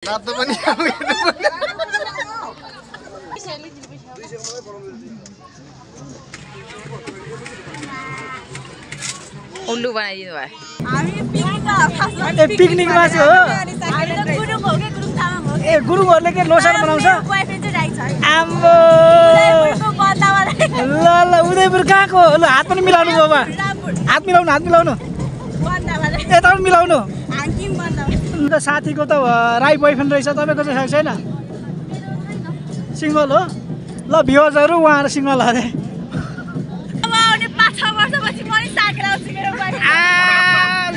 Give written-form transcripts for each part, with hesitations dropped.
नाच्नु पनि उल्लू बनाइदिनु भयो पिकनिकमा छ हो ए गुरुङहरुले के लोसार बनाउँछ आम्बो ल ल उदयपुर कहाँको ल हात पनि मिलाउनु बाबा हात मिलाउनु यता पनि मिलाउनु अन्त साथीको त राई बोयफ्रेन्ड रहेछ तपाईको चाहिँ छैन सिंगल हो ल भ्युअर्सहरु उहाँहरु सिंगल अरे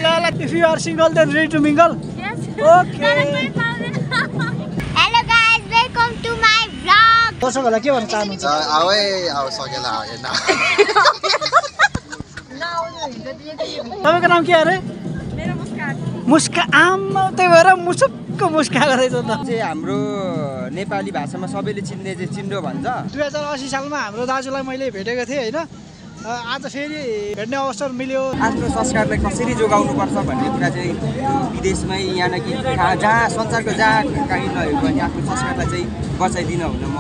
Lala, if you are single, then ready to mingle? Yes. Okay. Hello guys, welcome to my vlog. दर्शकहरुलाई के भन्न चाहनुहुन्छ? आऊ सकेला हैन। तपाईको नाम के अरे? मेरो मुस्कान। मुस्कान त्यही भएर मुसुक्क मुस्का गरेछ त। चाहिँ हाम्रो नेपाली भाषामा सबैले चिन्ने चाहिँ चिन्डो भन्छ। 2080 सालमा हाम्रो दाजुलाई मैले भेटेको थिएँ हैन? आज फेरि भेट्ने अवसर मिल्यो। आफ्नो संस्कारलाई कसरी जोगाउनु पर्छ भन्ने कुरा चाहिँ विदेशमै यहाँ कि जहाँ संसारको जहाँ कहीँ नभए पनि आफ्नो संस्कारलाई चाहिँ बचाइदिन हुन म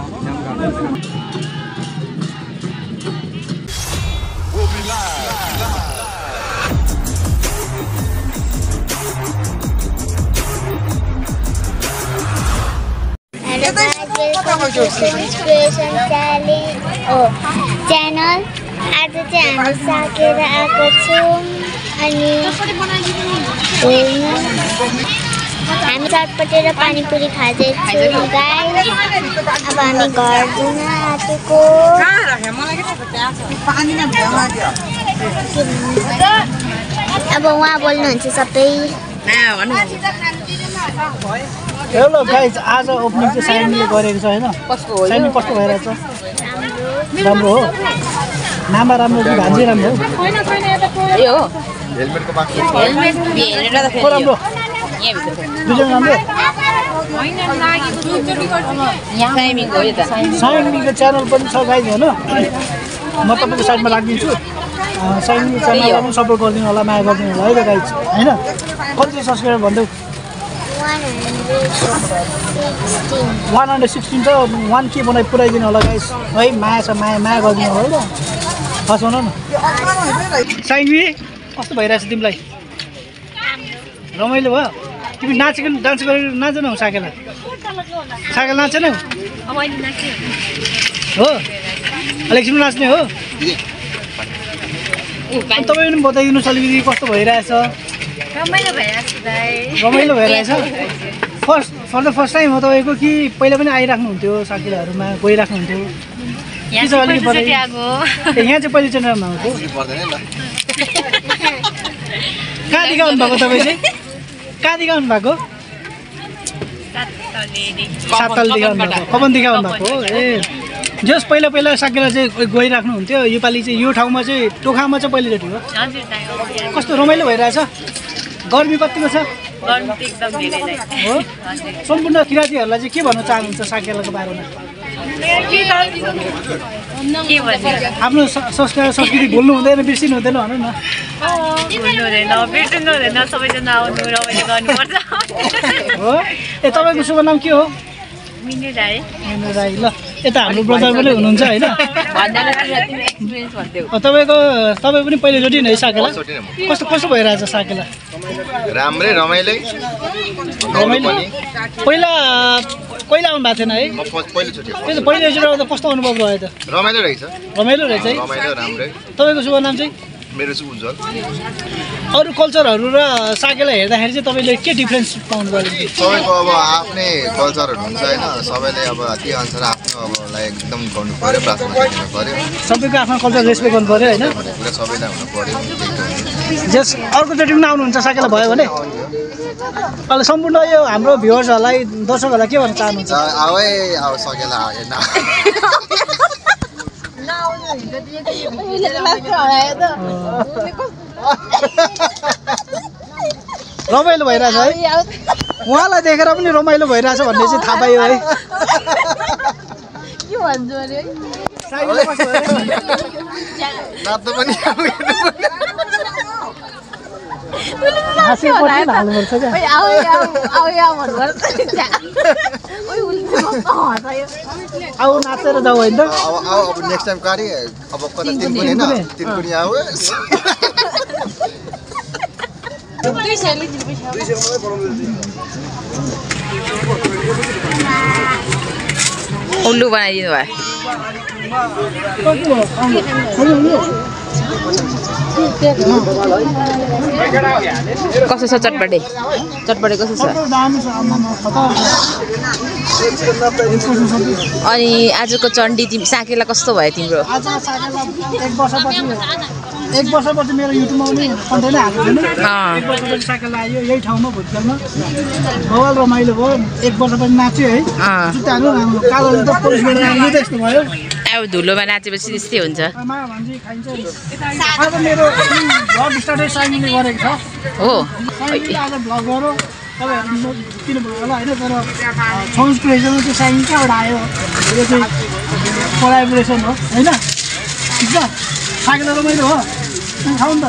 च्यानल आज चाहिँ हामी साकेर आएको छौँ अनि हामी चटपटेर पानीपुरी खाँदैछौँ गाइस। अब हामी घर जान आँटेको। अब उहाँ बोल्नुहुन्छ सबै। हेलो गाइज आज ओपनिङ चाहिँ साइनले गरेको छ हैन? साइन कस्तो भइरहेछ? राम्रो हो। नाममा राम्रो कि भान्जी राम्रो हो? यो हो हेलमेटको बाँकी हेलमेट हेरेर त को राम्रो? यहाँ भित्र दुईजना राम्रो? यहाँ साइमिङको हो यो त साइनको च्यानल पनि छ गाइज हैन? म तपाईको साइडमा राखिदिन्छु। साइनको च्यानललाई पनि सपोर्ट गरिदिनु होला, माया गरिदिनु होला है त गाइज हैन? कति सब्स्क्राइबर भन्दै 116 छ 1K बनाइ पुऱ्याइदिनु होला गाइस है। माया छ माया गरिदिनु होला है त। हस् भन न साइनी कस्तो भइरहेछ तिमीलाई? रमाइलो भयो? तिमी नाचेको डान्स गरेर नाचेनौ? साकेला नाचेनौ हो? एकछिन नाच्ने हो? अनि तपाईँ पनि बताइदिनुहोस् अलिकति कस्तो भइरहेछ? रमाइलो भइरहेछ। फर द फर्स्ट टाइम हो तपाईँको कि पहिला पनि आइराख्नुहुन्थ्यो साकेलाहरूमा गइराख्नुहुन्थ्यो? यहाँ चाहिँ पहिलोचोटि आउनु भएको? कहाँदेखि आउनु भएको तपाईँ चाहिँ? कहाँदेखि आउनु भएको? सातलदेखि आउनु भएको, कमनदेखि आउनु भएको हो? ए जस पहिला साकेला चाहिँ गइराख्नुहुन्थ्यो, योपालि चाहिँ यो ठाउँमा चाहिँ टोखामा चाहिँ पहिलोचोटि हो? कस्तो रमाइलो भइरहेछ? गर्मी कतिको छ? हो? सम्पूर्ण किराँतीहरूलाई चाहिँ के भन्न चाहनुहुन्छ साकेलाको बारेमा? आफ्नो संस्कार संस्कृति भुल्नु हुँदैन, बिर्सिनु हुँदैन भनौँ न। हो? ए तपाईँको शुभ नाम के हो? मिनु राई। ल यता हाम्रो ब्रदर पनि हुनुहुन्छ होइन? तपाईँ पनि पहिलोचोटि नै साकेला? कस्तो भइरहेछ साकेला? राम्रै रमाइलो। पहिला आउनु भएको थिएन है? पहिलोचोटि त्यो त पहिलोचोटि आउँदा कस्तो अनुभव रह्यो त? रमाइलो रहेछ। रमाइलो रहेछ है? रमाइलो राम्रै। तपाईँको शुभ नाम चाहिँ? मेरो चाहिँ उज्जवल। अरू कल्चरहरू र साकेला हेर्दाखेरि चाहिँ तपाईँले के डिफ्रेन्स पाउनुभयो? सबैको अब आफ्नै कल्चरहरू हुन्छ होइन? सबैले अब त्यही अनुसार आफ्नो अब एकदम गर्नु पर्यो, प्रार्थना गर्नु पर्यो। सबैको आफ्नो कल्चर रेस्पेक्ट गर्नु पर्यो होइन? कुरा सबैलाई हुनु पर्यो। जस अर्कोचोटि पनि आउनुहुन्छ साकेला भयो भने? अहिले सम्पूर्ण यो हाम्रो भ्युअर्सहरूलाई दर्शकहरूलाई के भन्न चाहनुहुन्छ? आऊ सकेला हैन? रमाइलो भइरहेछ है? उहाँलाई देखेर पनि रमाइलो भइरहेछ भन्ने चाहिँ थाहा पायो है? के भन्छु अरे नाच्नु पनि हाँसेपछि हाल्नुपर्छ क्या आऊ नाचेर जाऊ होइन त अब नेक्स्ट टाइम कार्य अब कता तिनकुने हैन तिनकुने आऊ उल्लु बनाइदिनु भयो कस्तो छ चटपटे कस्तो छ अनि आजको चण्डी तिमी साकेला कस्तो भयो तिम्रो एक वर्षपछि मेरो युट्युबमा पनि कन्टेन्ट हालेको थिएन एक वर्षपछि साइकल आयो यही ठाउँमा भुटखेलमा बवाल रमाइलो भयो एक वर्षपछि नाच्यो है जुत्ताहरू राम्रो कालो त पुलिस गर्नु त्यस्तो भयो अब धुलोमा नाचेपछि त्यस्तै हुन्छ भान्जी खाइन्छ आज मेरो भ्लग स्टार्टै साइनले गरेको छ हो आज भ्लग गरौँ तपाईँहरू किन्नुभयो होला होइन तर छौज क्रिएसनमा चाहिँ साइन कहाँबाट आयो यो चाहिँ कोलाबोरेसन हो होइन ठिक छ साइकल रमाइलो हो खाऊ नि त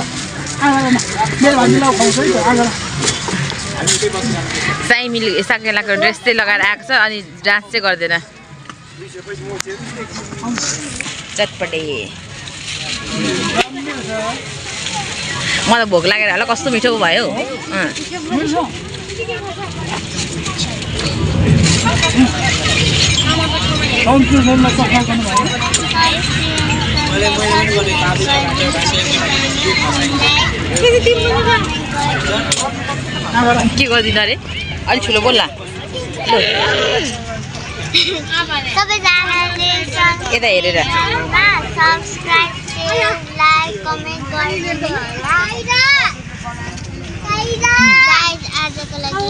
आँगनमा मेरो भान्जीलाई खुवाउँछ है त आँगन साइमिल साकेलाको ड्रेस चाहिँ लगाएर आएको छ अनि डान्स चाहिँ गर्दैन चटपटे मलाई भोक लागेर होला कस्तो मिठो भयो के गरिदिनु अरे अलिक ठुलो बोल्ला यता हेरेर सब्सक्राइब लाइक कमेन्ट गरिदिनु होला आजको लागि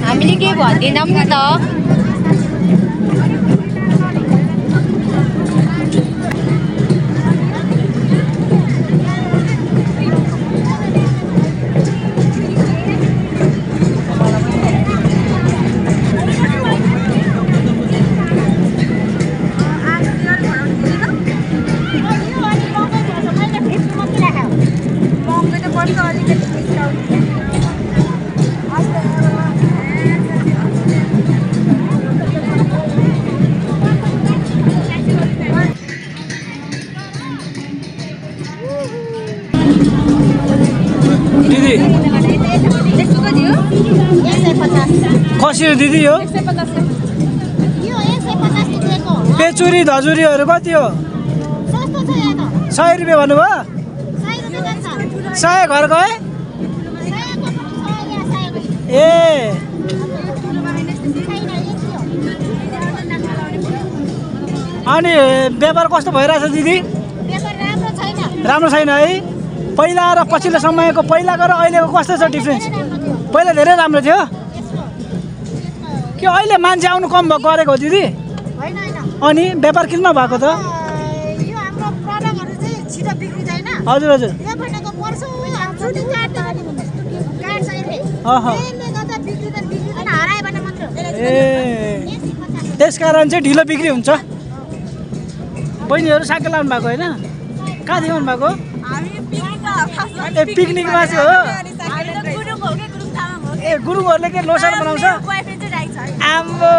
हामीले के भन्दैनौँ नि त कसरी दिदी हो पेचुरी धजुरीहरू कति हो 100 रुपियाँ भन्नुभयो 100 घर गए ए अनि व्यापार कस्तो भइरहेछ दिदी राम्रो छैन है पहिला र पछिल्लो समयको पहिलाको र अहिलेको कस्तो छ डिफ्रेन्स पहिला धेरै राम्रो थियो के अहिले मान्छे आउनु कम गरेको हो दिदी अनि व्यापार किन भएको त हजुर हजुर ए त्यसकारण चाहिँ ढिलो बिक्री हुन्छ बहिनीहरू साइकल लाउनु भएको होइन कहाँ देखाउनु भएको ए पिकनिकमा चाहिँ हो ए गुरुङहरूले के लोसार बनाउँछ आम्बो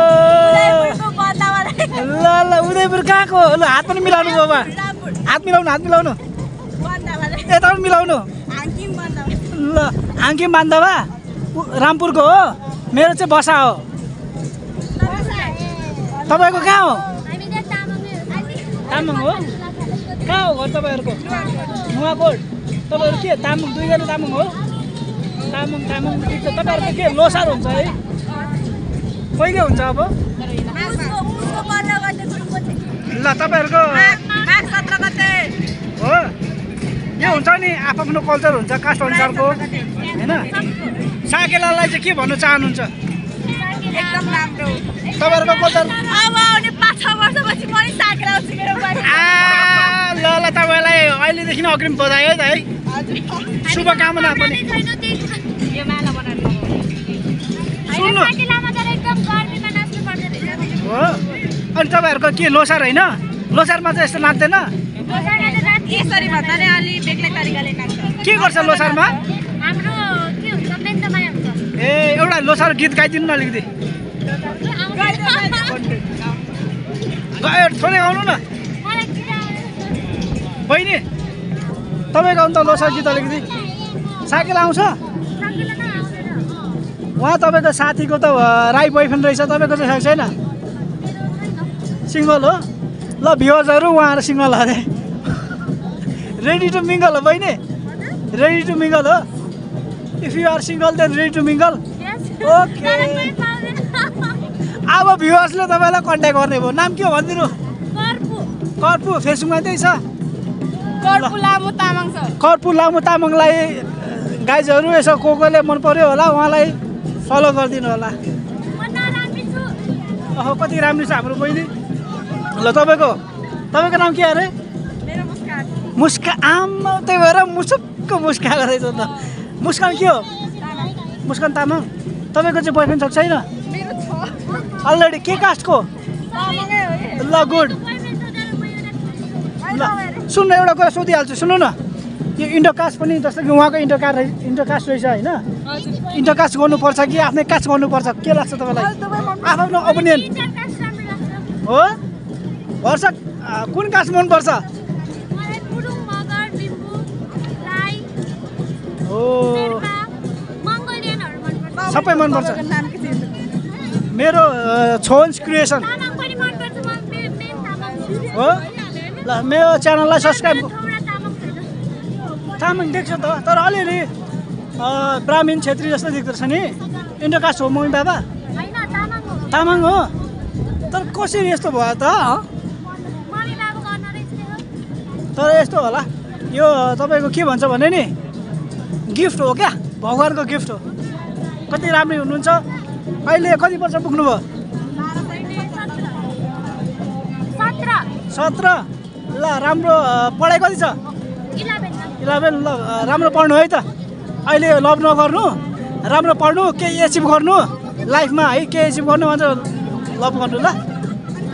ल ल उदयपुर कहाँको ल हात पनि मिलाउनु बाबा हात मिलाउनु यता पनि मिलाउनु ल हाङकिम बान्धवा रामपुरको हो मेरो चाहिँ बसा हो तपाईँको कहाँ हो तामाङ हो कहाँ हो घर तपाईँहरूको नुवाकोट तपाईँहरू के तामाङ दुईजना तामाङ हो तामाङ तपाईँहरूको के लोसार हुन्छ है कहिले हुन्छ अब ल तपाईँहरूको हो यो हुन्छ नि आफ्नो कल्चर हुन्छ कास्ट अनुसारको होइन साकेलालाई चाहिँ के भन्न चाहनुहुन्छ एकदम राम्रो तपाईँहरूको कल्चर अब आउने 5-6 वर्षपछि म नि साकेला आउँछु मेरो बारी ल ल तपाईँलाई अहिलेदेखि अग्रिम बधाई है त है शुभकामना पनि यो माला बनाएर सुन्नु साकेलामा तर एकदम गर्मीमा नाच्नु पर्दैन हो अनि तपाईँहरूको के लोसार होइन लोसारमा चाहिँ यस्तो नाच्दैन यसरी भन्दा नि अलि बेग्लै तरिकाले नाच्छ के गर्छ लोसारमा हाम्रो के हुन्छ मेन्दमाया हुन्छ ए एउटा लोसार गीत गाइदिनु न अलिकति थोरै गाउनु न बहिनी तपाईँ गाउनु त लोसार गीत अलिकति साकेला आउँछ उहाँ तपाईँको साथीको त राई बोयफ्रेन्ड रहेछ तपाईँको चाहिँ छैन सिङ्गल हो ल भ्युवर्सहरू उहाँहरू सिङ्गल अरे रेडी टु मिङ्गल हो बहिनी रेडी टु मिङ्गल हो if you are single then ready to mingle okay अब भ्युवर्सले तपाईँलाई कन्ट्याक्ट गर्ने भयो नाम के हो भनिदिनु कर्पु फेसबुकमा त्यही छ कर्पु लामो तामाङ छ कर्पु लामो तामाङलाई गाइजहरू यसो कोले मन पर्यो होला उहाँलाई फलो गरिदिनु होला अहो कति राम्रो छ हाम्रो बहिनी ल तपाईँको नाम के अरे मेरो मुस्कान मुस्का आमा त्यही भएर मुसुक्क मुस्काएको रहेछ त मुस्कान के हो मुस्कान तामाङ तपाईँको चाहिँ बोयफ्रेन्ड छ छैन मेरो छ अलरेडी के कास्टको तामाङै हो ल गुड ल सुन्नु एउटा कुरा सोधिहाल्छु सुन्नु न यो इन्टरकास्ट पनि जस्तो कि उहाँको इन्टरकास्ट रहेछ होइन इन्टरकास्ट गर्नुपर्छ कि आफ्नै कास्ट गर्नुपर्छ के लाग्छ तपाईँलाई आफ्नो ओपिनियन हो वर्ष कुन कास्ट मनपर्छ हो सबै मनपर्छ मेरो छोन्स क्रिएसन हो ल मेरो च्यानललाई सब्सक्राइब तामाङ देख्छ त तर अलिअलि ब्राह्मीण छेत्री जस्तो देख्दछ नि इन्टरकास्ट हो मम्मी बाबा तामाङ हो तर कसरी यस्तो भयो त तर यस्तो होला यो तपाईँको के भन्छ भने नि गिफ्ट हो क्या भगवान्को गिफ्ट हो कति राम्रै हुनुहुन्छ अहिले कति वर्ष पुग्नुभयो 17 ल राम्रो पढाइ कति छ 11 ल राम्रो पढ्नु है त अहिले लभ नगर्नु राम्रो पढ्नु केही एचिभ गर्नु लाइफमा है केही एचिभ गर्नु भन्छ लभ गर्नु ल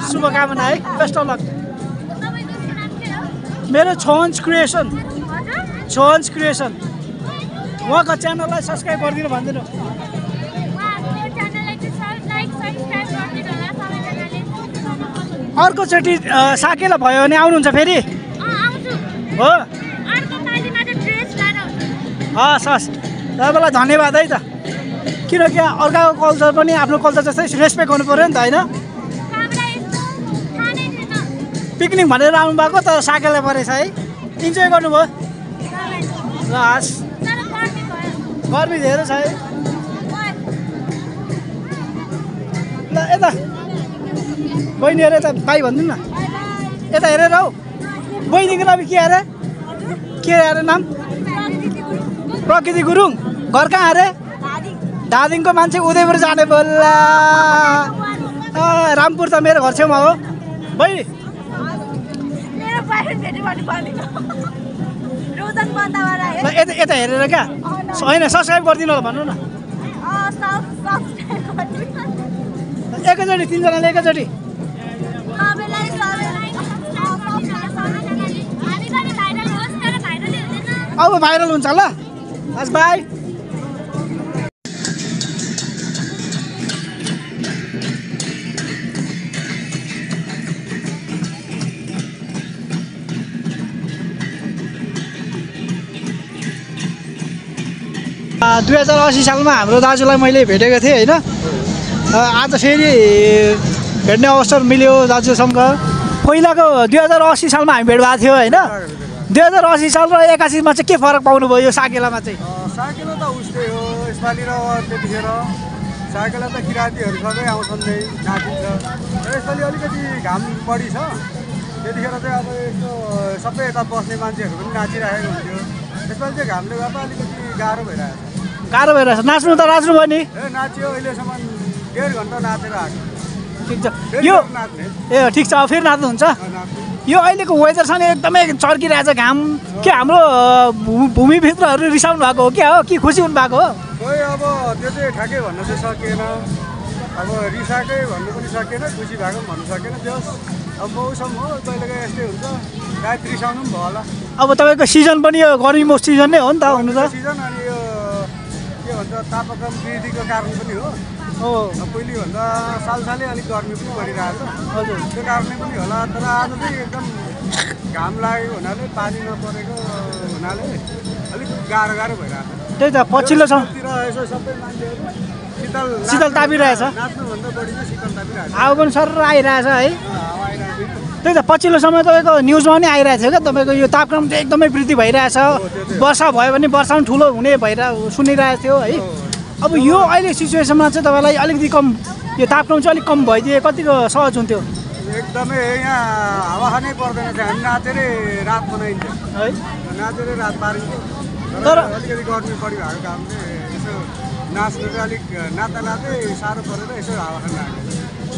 शुभकामना है बेस्ट अफ लक मेरो छोन्स क्रिएसन उहाँको च्यानललाई सब्सक्राइब गरिदिनु भनिदिनु अर्कोचोटि साकेला भयो भने आउनुहुन्छ फेरि हो हस् हस् तपाईँलाई धन्यवाद है त किनकि अर्काको कल्चर पनि आफ्नो कल्चर जस्तै रेस्पेक्ट गर्नु पऱ्यो नि त होइन पिकनिक भनेर आउनुभएको तर साकेला परेछ है इन्जोय गर्नुभयो ल हस् गर्मी धेरै छ है ल यता बहिनी हेर यता भाइ भनिदिनु न यता हेरेर हौ बहिनीको नाम के अरे नाम प्रकृति गुरुङ घर कहाँ अरे धादिङको मान्छे उदयपुर जाने बोल्ला रामपुर त मेरो घर छेउमा हो बहिनी ल यता हेरेर क्या होइन सब्सक्राइब गरिदिनु होला भन्नु न एकैचोटि तिनजनाले एकैचोटि अब भाइरल हुन्छ ल हस् बाई दुई 2080 सालमा हाम्रो दाजुलाई मैले भेटेको थिएँ होइन आज फेरि भेट्ने अवसर मिल्यो दाजुसँग पहिलाको 2080 सालमा हामी भेट भएको थियो होइन 2080 साल र 81 मा चाहिँ के फरक पाउनुभयो यो साकेलामा चाहिँ साकेला त उस्तै हो यसपालि र त्यतिखेर साकेला त किराँतीहरू सबै आउँछन् नै नाचिन्छ र यसपालि अलिकति घाम बढी छ त्यतिखेर चाहिँ अब यस्तो सबै यता बस्ने मान्छेहरू पनि नाचिरहेको हुन्थ्यो यसपालि चाहिँ घामले गर्दा अलिकति गाह्रो भइरहेको छ नाच्नु त नाच्नु भयो नि नाच्यो अहिलेसम्म 1.5 घन्टा नाचेर आएको ठिक छ यो ए ठिक छ अब फेरि नाच्नुहुन्छ यो अहिलेको वेदरसँग एकदमै चर्किरहेछ घाम के हाम्रो भूमिभित्रहरू रिसाउनु भएको हो क्या हो कि खुसी हुनु भएको हो खोइ अब त्यो चाहिँ ठ्याक्कै भन्न चाहिँ सकिएन अब रिसाकै भन्नु पनि सकिएन खुसी भएको पनि भन्नु सकिएन त्यो अब मौसम हो कहिलेकाहीँ यस्तै हुन्छ सायद रिसाउनु पनि भयो होला अब तपाईँको सिजन पनि यो गर्मी सिजन नै हो नि त हुनु त सिजन अनि यो के भन्छ तापक्रम वृद्धिको कारण पनि हो पहिलेभन्दा सालसालै अलिक गर्मी पनि बढिरहेको छ हजुर त्यो कारणले पनि होला तर आज चाहिँ एकदम घाम लागेको हुनाले पानी नपरेको हुनाले अलिक गाह्रो भइरहेको छ त्यही त पछिल्लो यसो सबै मान्छेहरू शीतल तापिरहेछ नाच्नुभन्दा बढी चाहिँ शीतल तापिरहेछ हावा पनि सर आइरहेछ है त्यही त पछिल्लो समय तपाईँको न्युजमा पनि आइरहेको थियो क्या तपाईँको यो तापक्रम चाहिँ एकदमै वृद्धि भइरहेछ वर्षा भयो भने वर्षा पनि ठुलो हुने सुनिरहेको थियो है अब यो अहिले सिचुएसनमा चाहिँ तपाईँलाई अलिकति कम यो तापक्रम चाहिँ अलिक कम भइदिए कतिको सहज हुन्थ्यो एकदमै यहाँ हावा खानै पर्दैन थियो हामी नाचेरै रात बनाइन्थ्यो है नाचेरै रात पारिन्थ्यो तर अलिकति गर्मी बढी भएको कारणले यसो नाच्नु चाहिँ अलिक नाच्दै साह्रो परेर यसो हावा खान लाग्यो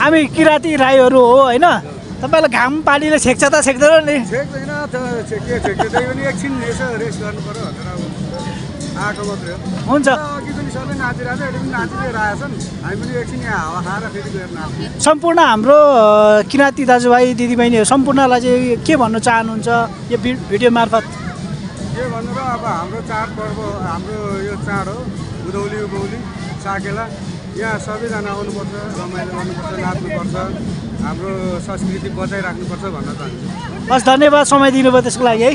हामी किराँती राईहरू हो होइन तपाईँलाई घाम पानीले छेक्छ त छेक्दैन नि छेक्दैन के छेक्छ त्यही पनि एकछिन यसो रेस्ट गर्नु पऱ्यो भनेर अब आएको मात्रै हो हुन्छ अघि पनि सबै नाचिरहेको छ अहिले पनि नाचिँदै रहेछन् हामी पनि एकछिन यहाँ हावा खाएर फेरि गएर नाच्छौँ सम्पूर्ण हाम्रो किराँती दाजुभाइ दिदीबहिनीहरू सम्पूर्णलाई चाहिँ के भन्न चाहनुहुन्छ यो भिडियो मार्फत के भन्नु र अब हाम्रो चाडपर्व हाम्रो यो चाड हो उधौली उभौली साकेला यहाँ सबैजना आउनुपर्छ रमाइलो गर्नुपर्छ नाच्नुपर्छ हाम्रो संस्कृति बचाइराख्नुपर्छ भन्न चाहन्छु हस् धन्यवाद समय दिनुभयो त्यसको लागि है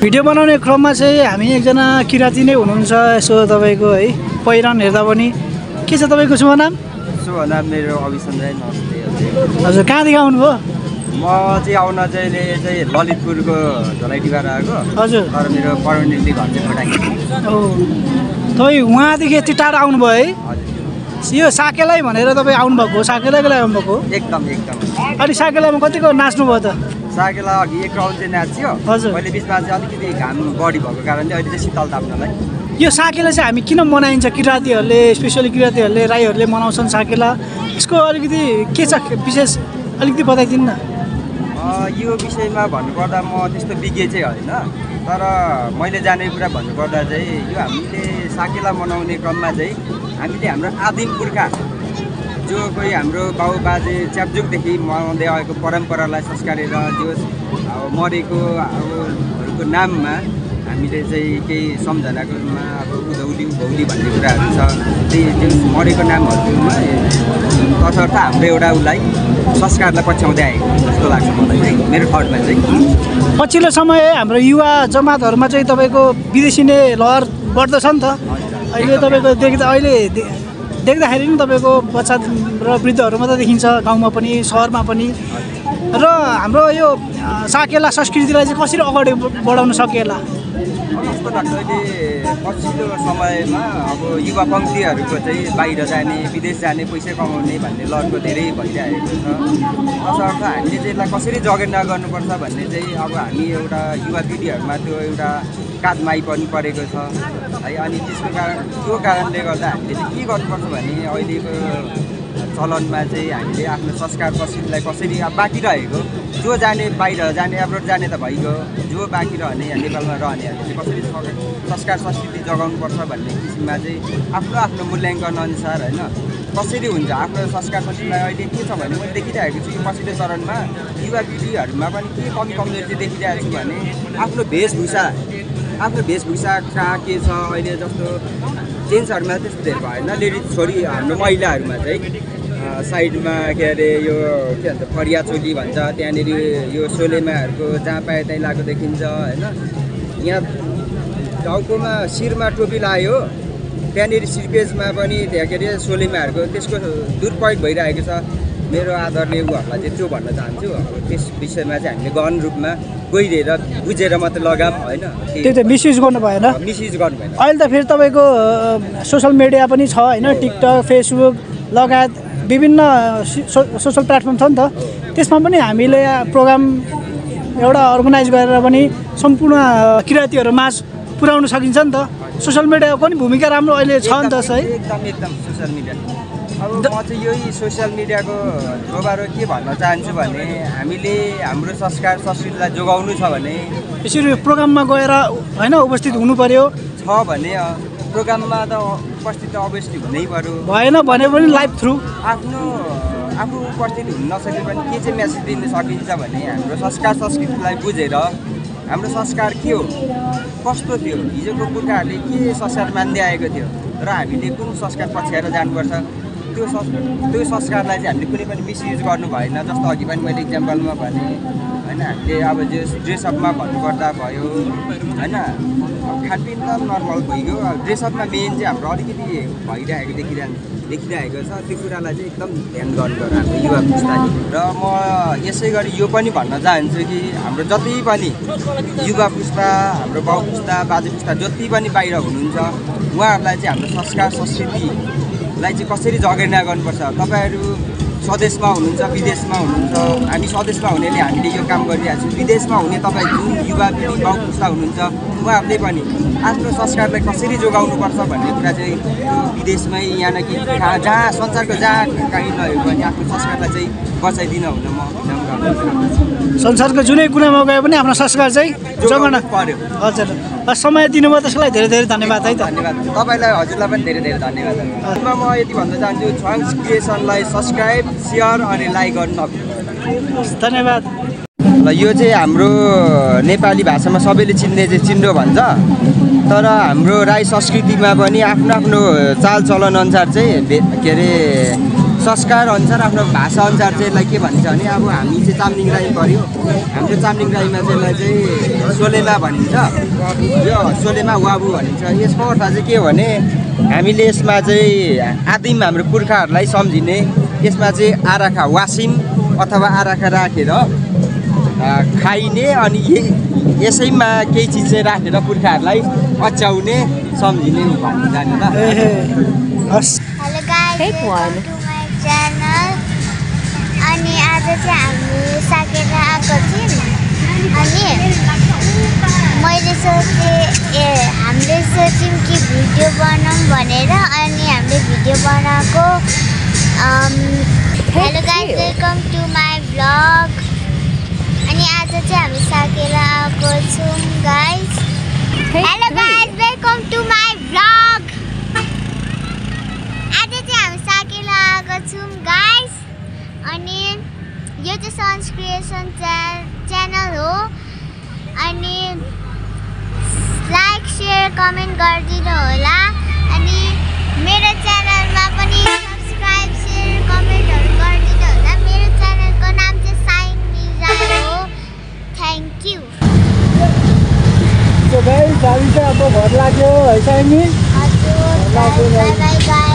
भिडियो बनाउने क्रममा चाहिँ हामी एकजना किराँती नै हुनुहुन्छ यसो तपाईँको है पहिरन हेर्दा पनि के छ तपाईँको शुभ नाम मेरो अभिसन राई नमस्ते हजुर कहाँदेखि आउनुभयो म चाहिँ आउन चाहिँ ललितपुरको झोलाइटीबाट आएको हजुर तर मेरो पर्मनेन्टली घर चाहिँ खोटाङ हो तपाईँ उहाँदेखि यति टाढो आउनुभयो है यो साकेलाई भनेर तपाईँ आउनुभएको हो साकेलाको लागि आउनुभएको एकदम अनि साकेलामा कतिको नाच्नुभयो त साकेला अघि एक राउन्ड चाहिँ नाच्यो हजुर अहिले बिचमा चाहिँ अलिकति घाम बढी भएको कारणले अहिले चाहिँ शीतल ताप्नलाई यो साकेला चाहिँ हामी किन मनाइन्छ किराँतीहरूले स्पेसली किराँतीहरूले राईहरूले मनाउँछन् साकेला यसको अलिकति के छ विशेष अलिकति बताइदिनु न यो विषयमा भन्नुपर्दा म त्यस्तो विज्ञ चाहिँ होइन तर मैले जाने कुरा भन्नुपर्दा चाहिँ यो हामीले साकेला मनाउने क्रममा चाहिँ हामीले हाम्रो आदिम पुर्खा जो कोही हाम्रो बाउ बाजे च्यापजुकदेखि मनाउँदै आएको परम्परालाई संस्कारेर जो अब मरेको अबहरूको नाममा हामीले चाहिँ केही सम्झनाकोमा अब उधौली उभौली भन्ने कुराहरू छ त्यो मरेको नामहरूमा तसर्थ हाम्रो एउटा उसलाई संस्कारलाई पछ्याउँदै आएको जस्तो लाग्छ मलाई चाहिँ मेरो थटमा चाहिँ पछिल्लो समय हाम्रो युवा जमातहरूमा चाहिँ तपाईँको विदेशी नै लहर बढ्दछ नि त अहिले तपाईँको देख्दाखेरि पनि तपाईँको बच्चा र वृद्धहरू मात्रै देखिन्छ गाउँमा पनि सहरमा पनि र हाम्रो यो साकेला संस्कृतिलाई चाहिँ कसरी अगाडि बढाउन सकिएला कस्तो लाग्छ अहिले पछिल्लो समयमा अब युवा पङ्क्तिहरूको चाहिँ बाहिर जाने विदेश जाने पैसा कमाउने भन्ने लहरको धेरै भइरहेको छ तसर्थ हामीले चाहिँ यसलाई कसरी जगेर्ना गर्नुपर्छ भन्ने चाहिँ अब हामी एउटा युवा पिँढीहरूमा त्यो एउटा काँधमा आइपर्नु परेको छ है अनि त्यसको त्यो कारणले गर्दा हामीले चाहिँ के गर्नुपर्छ भने अहिलेको चलनमा चाहिँ हामीले आफ्नो संस्कार संस्कृतिलाई कसरी अब बाँकी रहेको जो जाने बाहिर जाने एब्रोड जाने त भइगयो जो बाँकी रहने यहाँ नेपालमा रहनेहरूले चाहिँ कसरी संस्कार संस्कृति जगाउनुपर्छ भन्ने किसिममा चाहिँ आफ्नो आफ्नो मूल्याङ्कन अनुसार होइन कसरी हुन्छ आफ्नो संस्कार संस्कृतिलाई अहिले के छ भने मैले देखिरहेको छु कि पछिल्लो चरणमा युवा पिँढीहरूमा पनि के कमी कमजोरी चाहिँ देखिरहेको छु भने आफ्नो वेशभूषा कहाँ के छ अहिले जस्तो जेन्ट्सहरूमा त्यस्तो धेरै भएन लेडिज छोरी हाम्रो महिलाहरूमा चाहिँ साइडमा के अरे यो के भन्छ फरिया चोली भन्छ त्यहाँनिर यो सोलेमाहरूको जहाँ पाए त्यहीँ लगाएको देखिन्छ होइन यहाँ टाउकोमा शिरमा टोपी लगायो त्यहाँनिर सिपेजमा पनि त्यहाँ के अरे सोलेमाहरूको त्यसको दुरुपयोग भइरहेको छ। मेरो आदरणीय उहरूलाई चाहिँ त्यो भन्न चाहन्छु। अब त्यस विषयमा चाहिँ हामीले गहन रूपमा गहिरेर बुझेर मात्रै लगाम होइन, त्यो त मिसयुज गर्नु भएन। मिसयुज गर्नु भएन। अहिले त फेरि तपाईँको सोसल मिडिया पनि छ होइन, टिकटक फेसबुक लगायत विभिन्न सोसल प्लेटफर्म छ नि त, त्यसमा पनि हामीले प्रोग्राम एउटा अर्गनाइज गरेर पनि सम्पूर्ण किराँतीहरू माझ पुर्याउन सकिन्छ नि त। सोसल मिडियाको पनि भूमिका राम्रो अहिले छ नि त सही। एकदम सोसियल मिडिया। अब म चाहिँ यही सोसियल मिडियाको थ्रुबाट के भन्न चाहन्छु भने हामीले हाम्रो संस्कार संस्कृतिलाई जोगाउनु छ भने यसरी प्रोग्राममा गएर होइन उपस्थित हुनु पर्यो। छ भने प्रोग्राममा त उपस्थित अभियसली हुनै पर्यो। भएन भने पनि लाइभ थ्रु आफू उपस्थित हुन नसके पनि के चाहिँ मेसेज दिन सकिन्छ भने हाम्रो संस्कार संस्कृतिलाई बुझेर हाम्रो संस्कार के हो, कस्तो थियो, हिजोको पुर्खाहरूले के संस्कार मान्दै आएको थियो र हामीले कुन संस्कार पछ्याएर जानुपर्छ, त्यो संस्कारलाई चाहिँ हामीले कुनै पनि मिसयुज गर्नु भएन। जस्तो अघि पनि मैले इक्जाम्पलमा भने होइन, हामीले अब जो ड्रेसअपमा भन्नुपर्दा भयो होइन, खानपिन त नर्मल भइगयो। ड्रेसअपमा मेन चाहिँ हाम्रो अलिकति भइरहेको देखिरहेको छ, त्यो कुरालाई चाहिँ एकदम ध्यान गर्नुपर्छ हाम्रो युवा पुस्ताले। र म यसै गरी यो पनि भन्न चाहन्छु कि हाम्रो जति पनि युवा पुस्ता, हाम्रो बाउ पुस्ता, बाजे पुस्ता जति पनि बाहिर हुनुहुन्छ उहाँहरूलाई चाहिँ हाम्रो संस्कार संस्कृतिलाई चाहिँ कसरी जगेर्ना गर्नुपर्छ। तपाईँहरू स्वदेशमा हुनुहुन्छ, विदेशमा हुनुहुन्छ, हामी स्वदेशमा हुनेले हामीले यो काम गरिरहेको छौँ, विदेशमा हुने तपाईँ जुन युवा पिँढी बाउ पुस्ता हुनुहुन्छ उहाँहरूले पनि आफ्नो संस्कारलाई कसरी जोगाउनुपर्छ भन्ने कुरा चाहिँ विदेशमै यहाँ न कि जहाँ संसारको जहाँ कहीँ नभए पनि आफ्नो संस्कारलाई चाहिँ बचाइदिन हुन म संसारको जुनै कुनामा गए पनि आफ्नो संस्कार चाहिँ जोगाउन पर्यो। हजुर, समय दिनुभयो त्यसको लागि धेरै धेरै धन्यवाद है त। धन्यवाद तपाईँलाई, हजुरलाई पनि धेरै धेरै धन्यवाद। म यति भन्न चाहन्छु, छ्वाङ्स क्रिएसनलाई सब्सक्राइब, सेयर अनि लाइक गर्नु नभुल्नु। धन्यवाद। ल यो चाहिँ हाम्रो नेपाली भाषामा सबैले चिन्ने चाहिँ चिन्डो भन्छ, तर हाम्रो राई संस्कृतिमा पनि आफ्नो आफ्नो चालचलन अनुसार चाहिँ के अरे संस्कार अनुसार आफ्नो भाषा अनुसार चाहिँ यसलाई के भन्छ भने अब हामी चाहिँ चामलिङ राई पऱ्यो, हाम्रो चामलिङ राईमा चाहिँ यसलाई चाहिँ सोलेमा भनिन्छ, यो सोलेमा वाबु भनिन्छ। यसको अर्थ चाहिँ के हो भने हामीले यसमा चाहिँ आदिम हाम्रो पुर्खाहरूलाई सम्झिने, यसमा चाहिँ आराखा वासिम अथवा आराखा राखेर खाइने अनि यसैमा केही चिज चाहिँ राखेर पुर्खाहरूलाई अच्याउने सम्झिने भनिन्छ नि त। Hello guys, welcome to my channel. अनि आज चाहिँ हामी सकेर आएको थियौँ अनि मैले हामीले सोच्यौँ कि भिडियो बनाऊँ भनेर, अनि हामीले भिडियो बनाएको। Hello guys, welcome to my vlog. अनि आज चाहिँ हामी सकेर आएको छौँ guys. Hello guys, welcome to my vlog. आज चाहिँ हामी सकेर आएको छौँ गाइस। अनि यो चाहिँ सन्स क्रिएसन च्यानल हो। अनि लाइक सेयर कमेन्ट गरिदिनु होला। अनि मेरो च्यानलमा पनि सब्सक्राइब सेयर कमेन्टहरू गरिदिनु होला। मेरो च्यानलको नाम चाहिँ साइन मिर्जा हो। Thank you. हामी चाहिँ अब घर लाग्यो है साइमी। हजुर, बाई बाई गाइस।